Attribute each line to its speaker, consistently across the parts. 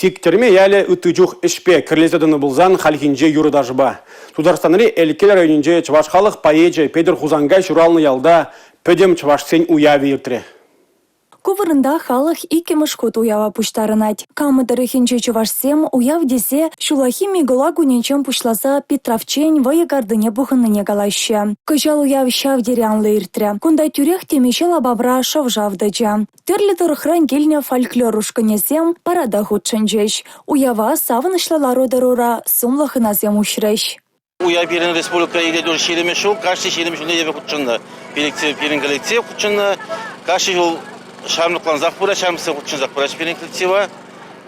Speaker 1: Сиктӗрме ялӗ ытти чух ӗҫпе кӗрлесе тӑнӑ пулсан хальхинче юрӑ-ташӑпа. Тутарстанри Элкел районӗнче чӑваш халӑх поэчӗ Петӗр Хусанкай ҫуралнӑ ялта пӗтӗм чӑвашсен уявӗ иртрӗ.
Speaker 2: Ку вырӑнта халӑх иккӗмӗш хут уява пуҫтарӑнать. Кама тӑрӑхӗнчи чӑвашсем уяв тесе ҫуллахи Микула кунӗнчен пуҫласа Питравччен вӑйӑ картине пухӑннине калаҫҫӗ. Кӑҫал уяв ҫав тери анлӑ иртрӗ. Кунта тӳрех темиҫе лапамра шӑв-шав тӑчӗ. Тӗрлӗ тӑрӑхран килнӗ фольклор ушкӑнӗсем парада хутшӑнчӗҫ. Уява савӑнӑҫлӑ лару-тӑрура сумлӑ хӑнасем уҫрӗҫ.
Speaker 3: Уяв пирӗн республикӑра иртет уже 20 ҫул. Кашни 20 ҫулне эпӗ хутшӑннӑ. Пирӗн коллектив хутшӑннӑ. Кашни ҫул ҫамрӑклансах пырать, ҫамрӑксем хутшӑнсах пыраҫҫӗ пирӗн коллектива.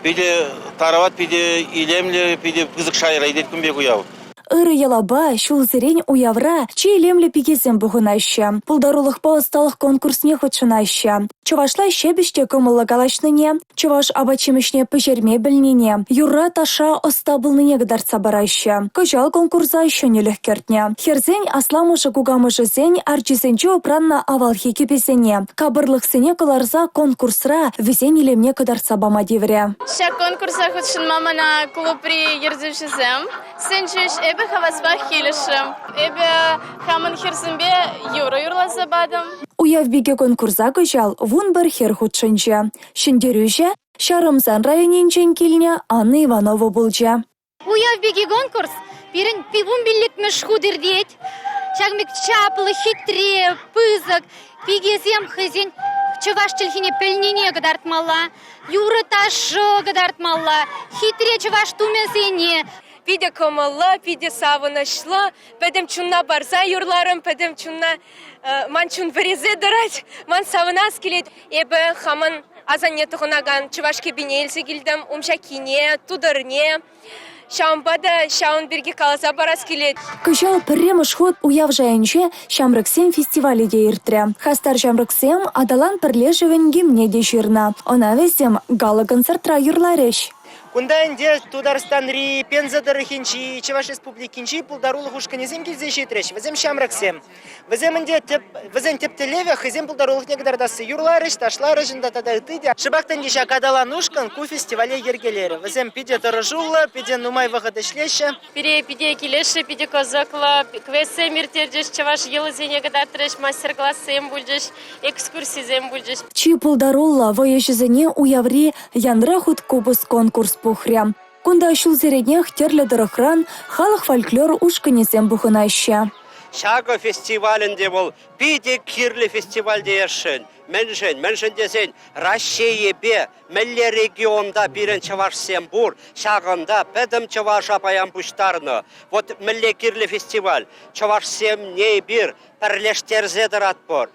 Speaker 3: Питӗ тарават, питӗ илемлӗ, питӗ пысӑк шайра иртет кун пек уяв.
Speaker 2: Ырӑ йӑлапа ҫулсерен уявра чи илемлӗ пикесем пухӑнаҫҫӗ, пултарулӑхпа ӑсталӑх конкурсне хутшӑнаҫҫӗ. Чӑвашла ҫепӗҫ те кӑмӑллӑ калаҫнине, чӑваш апат-ҫимӗҫне пӗҫерме пӗлнине, юрра-ташша ӑста пулнине кӑтартса параҫҫӗ. Кӑҫал конкурса ҫӗнӗлӗх кӗртнӗ. Хӗрсен асламӑшӗ-кукамӑшӗсен арчисенче упраннӑ авалхи кӗпесене, капӑрлӑхсене кӑларса конкурсра вӗсен илемне кӑтартса пама тиврӗ.
Speaker 4: Ҫак конкурса хутшӑнма мана клубри ертӳҫӗсем сӗнчӗҫ. Эпӗ хаваспах килӗшрӗм. Эпӗ хамӑн хӗрсемпе юрӑ юрласа патӑм.
Speaker 2: Уяв пики конкурса кӑҫал 11 хӗр хутшӑнчӗ. Ҫӗнтерӳҫӗ Ҫарӑмсан районӗнчен килнӗ Анна Иванова пулчӗ.
Speaker 5: Уяв пики конкурс пирӗн 15-мӗш хут иртет. Ҫакӑн пек чаплӑ, хитре, пысӑк пикесем хӑйсен чӑваш чӗлхине пӗлнине кӑтартмалла, юрӑ-ташӑ кӑтартмалла, хитре чӑваш тумӗсене.
Speaker 6: Питӗ кӑмӑллӑ, питӗ савӑнӑҫлӑ, пӗтӗм чунна парса юрларӑм, пӗтӗм чунна ман чун вӗресе тӑрать, ман савӑнас килет. Эпӗ хамӑн асанне тӑхӑнакан чӑваш кӗпине илсе килтӗм, умҫаккине, тутӑрне. Ҫавӑнпа та ҫавӑн пирки каласа парас килет.
Speaker 2: Кӑҫал пӗрремӗш хут уяв шайӗнче ҫамрӑксен фестивалӗ те иртрӗ. Хастар ҫамрӑксем Аталан пӗрлешӗвӗн гимнне те ҫырнӑ. Ӑна вӗсем гала-концертра юрларӗҫ.
Speaker 7: Кунта ӗнтӗ Тутарстанри, Пенза тӑрӑхӗнчи, Чӑваш Республикинчи пултарулӑх ушкӑнӗсем килсе ҫитрӗҫ. Вӗсем ҫамрӑксем. Вӗсем ӗнтӗ тӗп, вӗсен тӗп тӗллевӗ хӑйсен пултарулӑхне кӑтартасси. Юрларӗҫ, ташларӗҫ ӗнтӗ тата ытти те. Шӑпах та ӗнтӗ ҫак аталан ушкӑн ку фестивале йӗркелерӗ. Вӗсем питӗ тӑрӑшуллӑ, питӗ нумай вӑхӑт ӗҫлеҫҫӗ.
Speaker 4: Пире питӗ килӗшрӗ, питӗ кӑсӑклӑ. Квестсем ирттерчӗҫ, чӑваш йӑлисене кӑтартрӗҫ, мастер-классем пулчӗҫ, экскурсисем пулчӗҫ.
Speaker 2: Чи пултаруллӑ вӑйӑҫӑсене уяври Янра хут купӑс конкурс пухрӗ. Кунта ҫулсеренех тӗрлӗ тӑрӑхран халӑх фольклор ушкӑнӗсем пухӑнаҫҫӗ.
Speaker 8: Ҫакӑ фестиваль ӗнтӗ вӑл питӗ кирлӗ фестиваль теесшӗн. Мӗншӗн? Мӗншӗн тесен Раҫҫейӗпе мӗнле регионта пирӗн чӑвашсем пур, ҫакӑнта пӗтӗм чӑваша паян пуҫтарнӑ. Вот мӗнле кирлӗ фестиваль. Чӑвашсемне эпир пӗрлештерсе тӑратпӑр.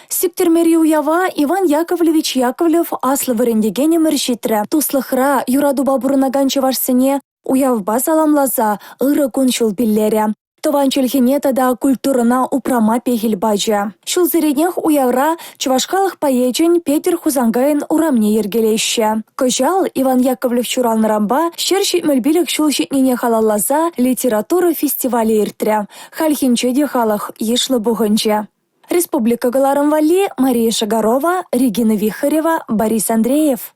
Speaker 2: Сиктӗрмери уява Иван Яковлевич Яковлев аслӑ вӗрентекенӗмӗр ҫитрӗ. Туслӑхра, юратупа пурӑнакан чӑвашсене уявпа саламласа ырӑ кун-ҫул пиллерӗ. Тӑван чӗлхене тата культурӑна упрама пехил пачӗ. Ҫулсеренех уявра чӑваш халӑх поэчӗн Петӗр Хусанкайӑн урамне йӗркелеҫҫӗ. Кӑҫал Иван Яковлев ҫуралнӑранпа 175 ҫул ҫитнине халалласа литература фестивалӗ иртрӗ. Хальхинче те халӑх йышлӑ пухӑнчӗ. Республика кӑларӑм валли Мария Шагарова, Регина Вихарева, Борис Андреев.